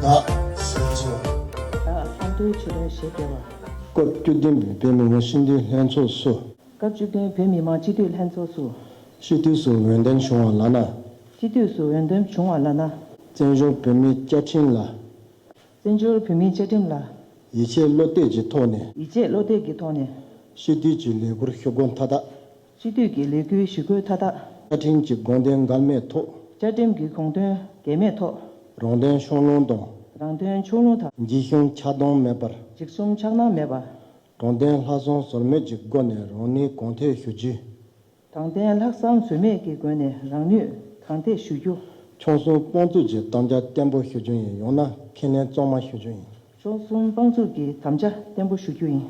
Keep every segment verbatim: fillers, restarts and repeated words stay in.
བདག་ཞེས་བྱ་བ། བདག་ལྷ་མཐོའི་ཆོས་སྒྲོན་ཞེས་བྱ་བ། སྐབས་བཅུ་བདུན་པའི་བོད་མི་མང་སྤྱི་འཐུས་ལྷན་ཚོགས་སུ། སྐབས་བཅུ་བདུན་བོད་མི་མང་སྤྱི་འཐུས་ལྷན་ཚོགས་སུ། སྤྱི་འཐུས་སུ་འོས་འདེམས་བྱུང་བ་ལགས་ན། སྤྱི་འཐུས་སུ་འོས་འདེམས་བྱུང་བ་ལགས་ན། བཙན་བྱོལ་བོད་མིའི་བཅའ་ཁྲིམས་ལ། བཙན་བྱོལ་བོད་མིའི་བཅའ་ཁྲིམས་ལ། ཡིད་ཆེས་བློ་གཏད་ཀྱི་ཐོག་ནས། ཡིད་ཆེས་བློ་གཏད་ཀྱི་ཐོག་ནས། སྤྱི་འཐུས་ཀྱི་ལས་འཁུར་ཞུ་དགོས་མཐའ་དག་སྤྱི་འཐུས་ཀྱི་ལས་འཁུར་ཞུ་དགོས་མཐའ་དག་བཅའ་ཁྲིམས་ཀྱི་དགོངས་དོན་འགལ་མེད་ཐོག་བཅའ་ཁྲིམས་ཀྱི་དགོངས་དོན་འགལ་མེད་ཐོག་རང་དོན་ཕྱོགས་ལྷུང་དང་། རང་དོན་ཕྱོགས་ལྷུང་དང་། འཇིགས་ཞུམ་ཆགས་སྡང་མེད་པར། འཇིགས་ཞུམ་ཆགས་སྡང་མེད་པར། དྲང་བདེན་ལྷག་བསམ་ཟོལ་མེད་ཀྱི་སྒོ་ནས་རང་ནུས་གང་ཐོས་ཞུ་རྒྱུ། དྲང་བདེན་ལྷག་བསམ་ཟོལ་མེད་ཀྱི་སྒོ་ནས་རང་ནུས་གང་ཐོས་ཞུ་རྒྱུ། ཕྱོགས་གསུམ་དཔང་བཙུགས་ཀྱི་དམ་བཅའ་བརྟན་པོ་ཞུ་རྒྱུ་ཡིན། ཡང་ན་ཁས་ལེན་གཙང་མ་ཞུ་རྒྱུ་ཡིན། ཕྱོགས་གསུམ་དཔང་བཙུགས་ཀྱི་དམ་བཅའ་བརྟན་པོ་ཞུ་རྒྱུ་ཡིན།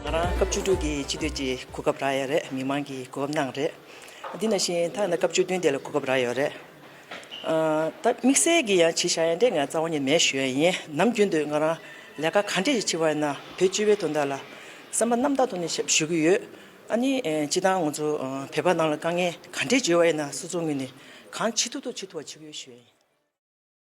ང་རང་སྐབས་བཅུ་དྲུག་གི་སྤྱི་འཐུས་ཀྱི་གོ་སྐབས་རག་ཡོད་རེད། མི་མང་གིས་གོ་སྐབས་གནང་རེད། འདི་ནང་བཞིན་ཐ་ན་སྐབས་བཅུ་བདུན་དེ་ལ་གོ་སྐབས་རག་ཡོད་རེད། ཨ། ད་དམིགས་བསལ་གྱི་ཡང་བྱས་བཞག་ཡ་འདི་ང་རྩ་བ་ནས་མེད་ཞུ་ཡ་ཡིན། ནམ་རྒྱུན་དུ་ང་རང་ལས་ཀ་ག་འདྲས་ཞིག་བྱེད་པ་ཡིན་ན་བོད་སྤྱི་པའི་དོན་དག་ལ་སེམས་པ་རྣམ་དག་ཐོག་ནས་ཞབས་ཞུ་གི་ཡོད། ཨ་ནི་ཨེ་སྤྱི་བཏང་ང་ཚོ་ཨ་བོད་པ་ནང་ལ་དཀའ་ངལ་ག་འདྲས་བརྗོད་པ་ཡིན་ན་སོ་སོའི་ངོས་ནས་གང་བྱེད་ཐུབ་ཐུབ་བྱེད་ཐུབ་པ་བྱེད་ཀྱི་ཡོད་ཞུ་ཡ་ཡིན།